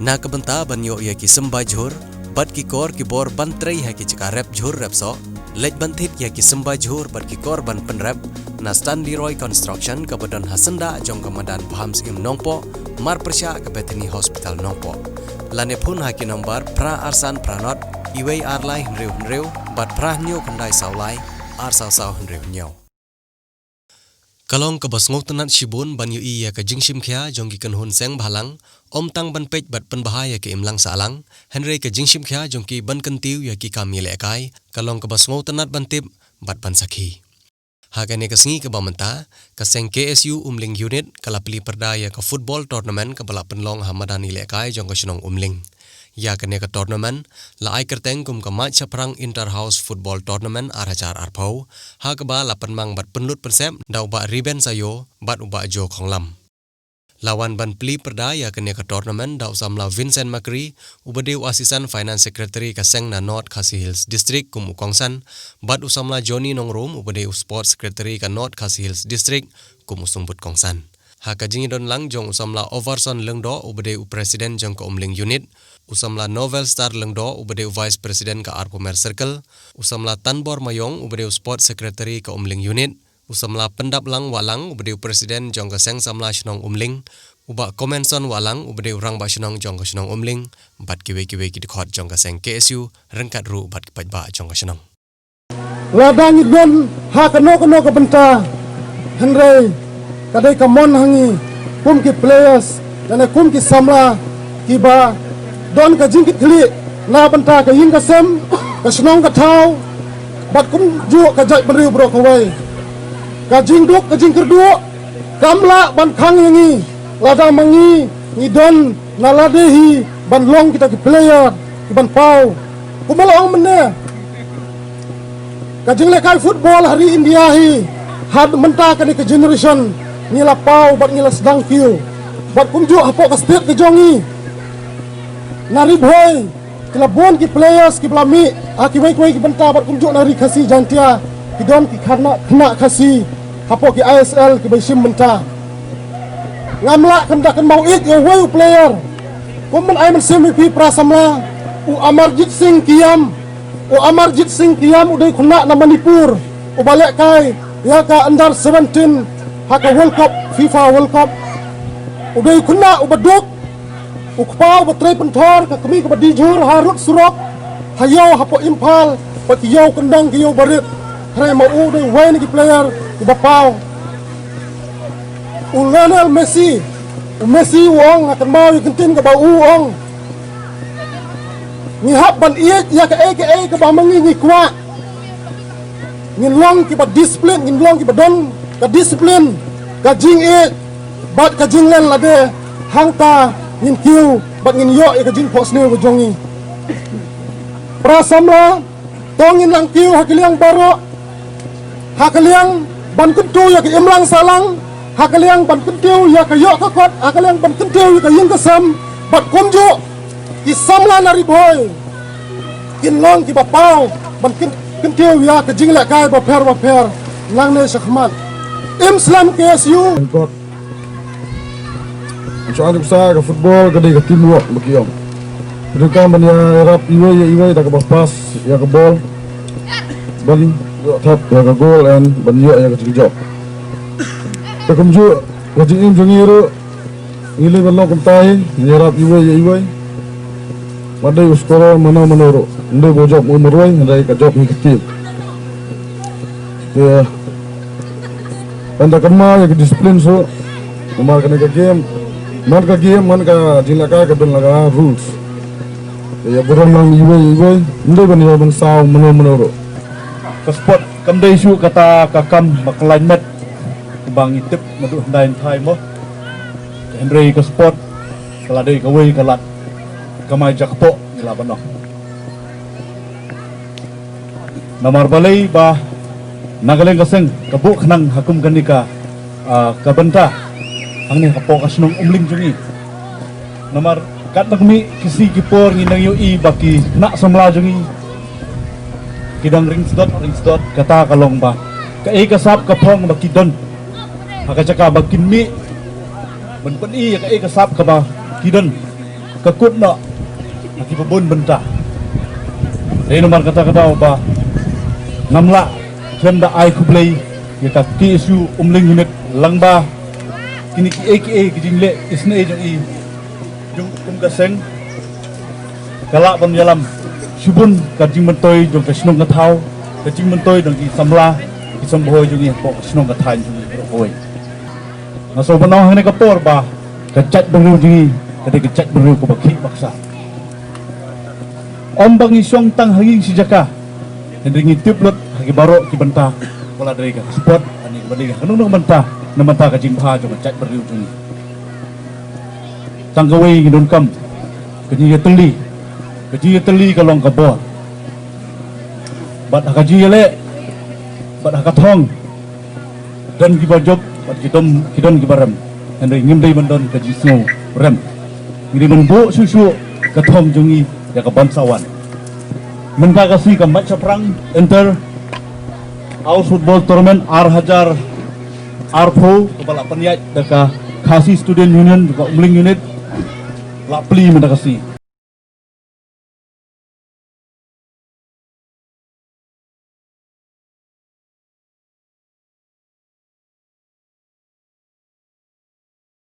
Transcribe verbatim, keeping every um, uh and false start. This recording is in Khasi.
Na ka bynta ban ïoh ïa ki symbai jhur bad ki kor ki bor ban trei ha ki jaka rep jhur rep soh, leit ban thied ïa ki symbai jhur bad ki kor ban pynrep na Stanley Roy Construction kaba don ha syndah jong ka madan Bham Syiem Nongpoh, mar pyrshah ka Bethany Hospital Nongpoh. Lane phone ha ki nombar phra ar san phra nod, iwei ar lai hynriew hynriew bad phra hynñiew khyndai saw lai ar saw saw hynriew hynñiew. Ka long kaba sngewtynnat shibun ban ïohi ïa ka jingshim khia jong ki kynhun seng bhalang, ym tang ban peit bad pynbha ïa ka imlang sahlang, hynrei ka jingshim khia jong ki ban kyntiew ïa ki kam ïalehkai ka long kaba sngewtynnat ban tip bad ban sakhi. Ha kane ka sngi kaba mynta, ka seng K S U Umling Unit ka la plie pyrda ïa ka football tournament kaba la pynlong ha madan ïalehkai jong ka shnong Umling. Ïa kane ka tournament la ai kyrteng kum ka Mait Shaphrang Inter House Football Tournament ar hajar arphew, ha kaba la pynmang bad pynlut pynsep da u Bah Reuben Sayo bad u Bah Jo Khonglam. La wan ban plie pyrda ïa kane ka tournament da u samla Vincent Makri, uba dei u Assistant Finance Secretary ka seng na North Khasi Hills District kum u kongsan, bad u samla Johnny Nongrum, uba dei u Sports Secretary ka North Khasi Hills District kum u sngewbud kongsan. Ha ka jingïadon lang jong u samla Overson Lyngdoh, uba dei u President jong ka Umling Unit, u samla Novel Star Lyngdoh, uba dei u Vice President ka Arphumer Circle, u samla Tanbor Mayong, uba dei u Sports Secretary ka Umling Unit, u samla Pyndaplang Wahlang, uba dei u President jong ka seng samla shnong Umling, u Bah Comenson Wahlang, uba dei u rangbah shnong jong ka shnong Umling, bad kiwei kiwei ki dkhot jong ka seng K S U, ryngkat ruh bad ki paidbah jong ka shnong. Lada ngi don ha kano kano ka bynta, hynrei ka dei ka mon ha ngi kum ki players lane kum ki samla kiba don ka jingkitkhlieh na bynta ka ïing ka sem, ka shnong ka thaw, bad kumjuh ka jaitbynriew baroh kawei. Ka jingduk ka jingkyrduh kam lah ban khang ïa ngi lada ma ngi ngi don na lade hi ban long kita ki player kiban paw. Kumba la ong mynne, ka jinglehkai football ha ri India hi, ha mynta kane ka generation ngi la paw bad ngi la sdang kiew. Bad kumjuh hapoh ka state ka jong ngi, na Ri Bhoi ki la bun ki players kiba la mih ha kiwei kiwei ki bynta, bad kumjuh na Ri Khasi Jaintia ki don ki khynnah, khynnah Khasi hapoh ki I S L kiba shim bynta. Ngam lah kynda kynmaw ïeit ïa uwei u player kum ban ai mynsiem ïa phi para samla, u Amarjit Singh Kiyam. U Amarjit Singh Kiyam u dei khynnah na Manipur uba lehkai ïa ka under seventeen ha ka World Cup, FIFA World Cup. U dei khynnah uba duk, u kpa uba trei pynthor, ka kmie kaba die jhur harud surok, ha ïew hapoh Imphal, bad ki ïew kyndong ki ïew barit. Hynrei ma u dei uwei na ki player uba paw. U Lionel Messi, u Messi u ong, nga kynmaw ïa ka ktien kaba u ong. Ngi hap ban ïeit ïa kaei kaei kaba ma ngi ngi kwah. Ngin long kiba discipline, ngin long kiba don ka discipline, ka jingïeit bad ka jinglen lade, hangta ngin kiew bad ngin ïoh ïa ka jingphohsniew ka jong ngi. Para samla, to ngin nang kiew ha ka liang baroh, ha ka liang ban kyntiew ïa ka imlang sahlang, ha ka liang ban kyntiew ïa ka ïoh ka kot, ha ka liang ban kyntiew ïa ka ïing ka sem, bad kumjuh ki samla na Ri Bhoi kin long kiba paw ban kyn-, kyntiew ïa ka jinglehkai bapher bapher nangne shakhmat. Im slem K S U. Shuwa nuksa ka football ka dei ka teamwork ba ki ong. Phi donkam ban ïarap iwei ïa iwei da kaba pass ïa ka ball ban ïoh thap ïa ka goal and ban ïoh ïa ka jingjop. Te kumjuh ka jingim jong ngi ruh, ngi leh ban long kumta hi, ngin ïarap iwei ïa iwei. Wat dei u scorer mano mano ruh, ym dei ba u jop u marwei, hynrei ka jop hi ka team. Te ban da kynmaw ïa ka discipline shuh. Namar kane ka game, man ka game, man ka jinglehkai ka don la ka rules. Te ïa burom lang iwei ïa iwei, ym dei ban ïa ban saw mano mano ruh. Ka sport kam dei shuh kata ka kam ba khlaiñ met ba ngi tip naduh hyndai hynthai mo. Hynrei ka sport ka la dei kawei ka lad kamai jakpoh ngi lah ban ong. Namar balei ba na ka liang ka seng ka buh khnang ha kum kane ka, ah, ka bynta hangne hapoh ka shnong Umling jong ngi. Namar katba mih ki sngi ki por ngi nang ïohi ba ki khynnah samla jong ngi ki dang ring sdot ring sdot, kata ka long ba kaei ka sap ka phong ba ki don ha ka jaka ba kin mih ban pyni ïa kaei ka sap kaba ki don. Ka kut noh ha kiba bun bynta. Dei namar kata ka daw ba ngam lah khlem da ai khublei ïa ka K S U Umling Unit lyngba kine kiei kiei ki jingleh isynei jong i jong kum ka seng. Ka lah ban ïalam shibun ka jingmyntoi jong ka shnong ka thaw, ka jingmyntoi jong ki samla ki seng bhoi jong i hapoh ka shnong ka thaw jong i. Nga sngewbha ban ong hangne ka por ba ka jaitbynriew jong i ka dei ka jaitbynriew kaba khih baksa. Ym ba ngi shong tang ha ïing shi jaka, hynrei ngi tip lut ha ki baroh ki bynta, ba la dei ka sport, ani ba dei ha kano kano ka bynta, na bynta ka jingbha jong ka jaitbynriew jong ngi. Tang kawei ngi donkam ka jingïatylli, ka jingïatylli ka long ka bor. Bad ha ka jingïaleh bad ha ka thong, don kiba jop bad ki don, ki don kiba rem. Hynrei ngim dei ban don ka jingsngew rem. Ngi dei ban buh shuh shuh ka thong jong ngi ïa ka ban sa wan. Mynta ka sngi ka match shaphrang inter house football tournament ar hajar arphew kaba la pynïaid da ka Khasi Student Union, da ka Umling Unit, la plie mynta ka sngi.